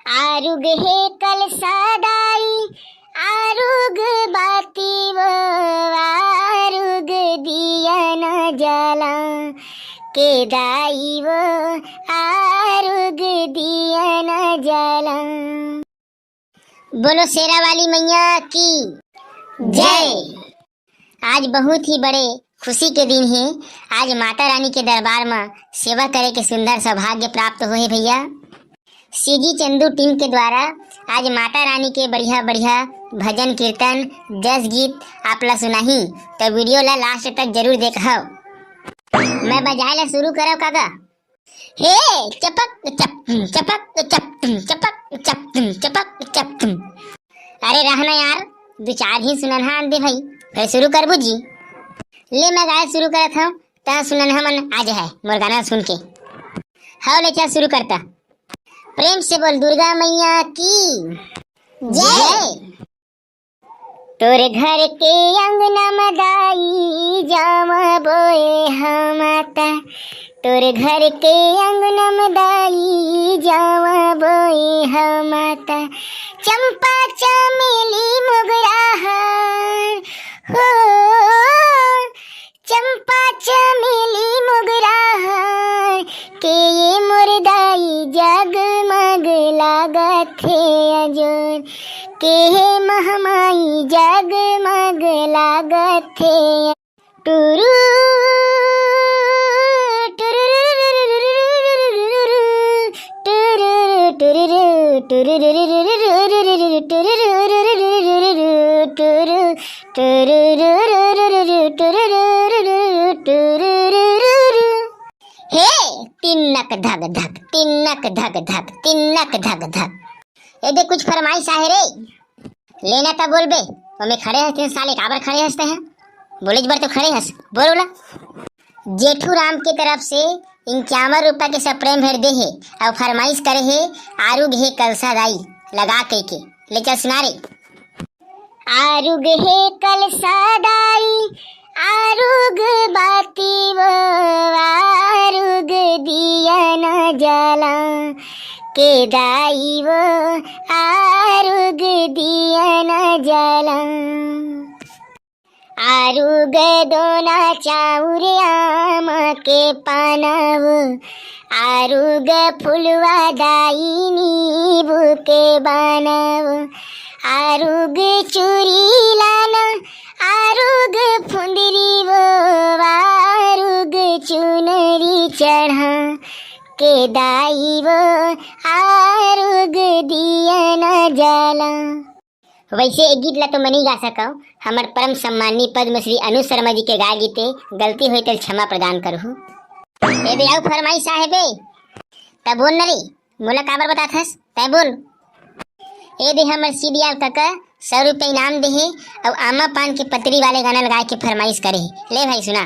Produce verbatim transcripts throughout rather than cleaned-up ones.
आरुग हे कलसा दाई, आरुग बाती वो, आरुग दिया न जला, के दाई वो, आरुग दिया न जला। बोलो शेरा वाली मैया की जय। आज बहुत ही बड़े खुशी के दिन हे। आज माता रानी के दरबार म सेवा करे के सुंदर सौभाग्य प्राप्त होहे भैया। सीजी चंदू टीम के द्वारा आज माता रानी के बढ़िया बढ़िया भजन कीर्तन, जस गीत आप ला सुनाही, तो वीडियो ला लास्ट तक जरूर देखव। मैं बजाए ला शुरू करव काका। हे चपक चप, चपक चप, चपक चप, चपक चप। अरे रहना यार, दू चार ही सुनन हा दे भाई, फिर शुरू करबू जी। ले मैं गाय शुरू करत हूँ, त सुनन हा मन आ जाए मोर गाना सुन के। हव ले चल शुरू करता। प्रेम से बोल दुर्गा मैया की जय। तोर घर के अंगना म दाई जावा बोए हमता, तोर घर के अंगना म दाई जावा बोए हमता, चंपा चमेली मोगरा हार हो, चंपा चमेली मोगरा हार के ये मोर दाई जगमग लागत हे अजोर, के हे महमाई जगमग लागत हे। टुरु, टुरु, टुरु, टुरु, टुरु, टुरु, टुरु, टुरु, टुरु, टुरु, टुरु, टुरु, टुरु, टुरु, टुरु, टुरु, टुरु, टुरु, टुरु, टुरु। हे तिन्नक धक धक, तिन्नक धक धक, तिन्नक धक धक। ए दे कुछ फरमाइश आहे रे। लेना त बोलबे, ओमे खड़े हस तेन साले काबर खड़े हस तें? बोलेच बर तो खड़े हस, बोल ओला। जेठू राम के तरफ से इक्यावन रुपया के स्प्रे भेज दे हे अउ फरमाइश करे हे आरुग हे कलसा दाई लगा के के। ले चल सुना रे। आरुग हे कलसा दाई, आरुग बाती वो, आरुग दिया न जला, के दाई वो, आरुग दिया न जला। आरुग दोना चाउर आम के पानव, आरुग फुलवा दाई नींबू के बानव, आरुग चूरी लाना, आरुग फुंदरी वो, आरुग चुनरी चढ़ा, के दाई वो, आरुग दिया न जला। वैसे ए गीत ला तो मैं नहीं गा सकव, हमर परम सम्माननीय पद्मश्री अनुज शर्मा जी के गाय गीत ए, गलती होई त क्षमा प्रदान करहु। ए दे अउ फरमाइश आहे बे, त बोल न रे, मोला काबर बताथस, तै बोल। ए दे हमर सीडीआर काका सौ रुपया इनाम दे हे, अउ आमा पान के पतरी वाले गाना लगाए के फरमाइश करे हे। ले भाई सुना।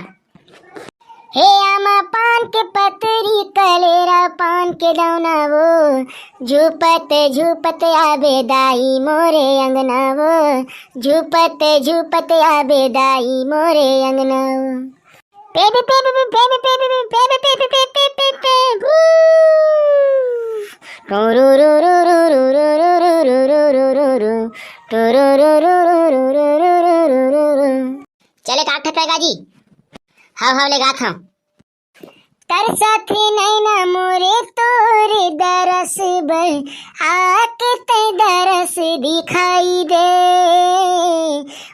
हे आमा पान के पतरी, कलेरा पान के दौना वो, झूपत झूपत आबे दाई मोरे अंगना वो, झूपत झूपत आबे दाई मोरे अंगना वो। पेबे, पेबे, पेबे, पेबे, पेबे, पेबे, पेबे, पेबे, पेबे, पेबे, बू। टोरो रो रो रो रो रो रो रो रो रो रो। टोरो रो रो रो रो रो रो रो रो रो। चले काट पैगा जी। हाव हाव ले गात हव। तरसथे नैना मोरे तोरे दरस बर, आके तै दरस दिखाई दे।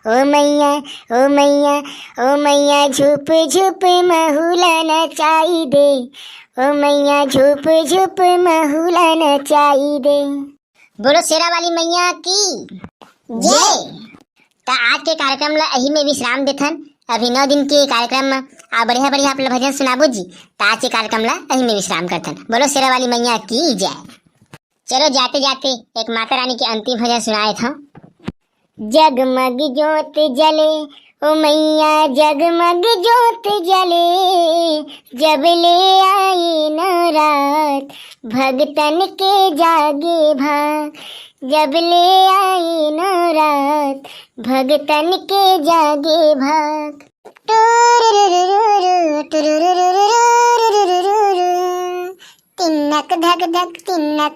ओ मैया, ओ मैया, ओ मैया, झुप झुप महुला नचाई दे। ओ मैया, झुप झुप महुला नचाई दे। बोलो शेरा वाली मैया की जय। त आज के कार्यक्रम ला अही में विश्राम देथन। अभी नौ दिन के कार्यक्रम में आ बढ़िया बढ़िया आप ला भजन सुनाबो जी। त आज के कार्यक्रम ला अही में विश्राम करथन। बोलो शेरा वाली मैया की जय। चलो जाते जाते एक माता रानी के अंतिम भजन सुनाए था। जगमग जोत जले ओ मैया, जगमग जोत जले, जब ले आई नवरात भगतन के जागे भाग, जब ले आई नवरात भगतन के जागे भाग। टुरुरुरुरु, टुरुरुरुरु, तिन्नक धक धक, तिन्नक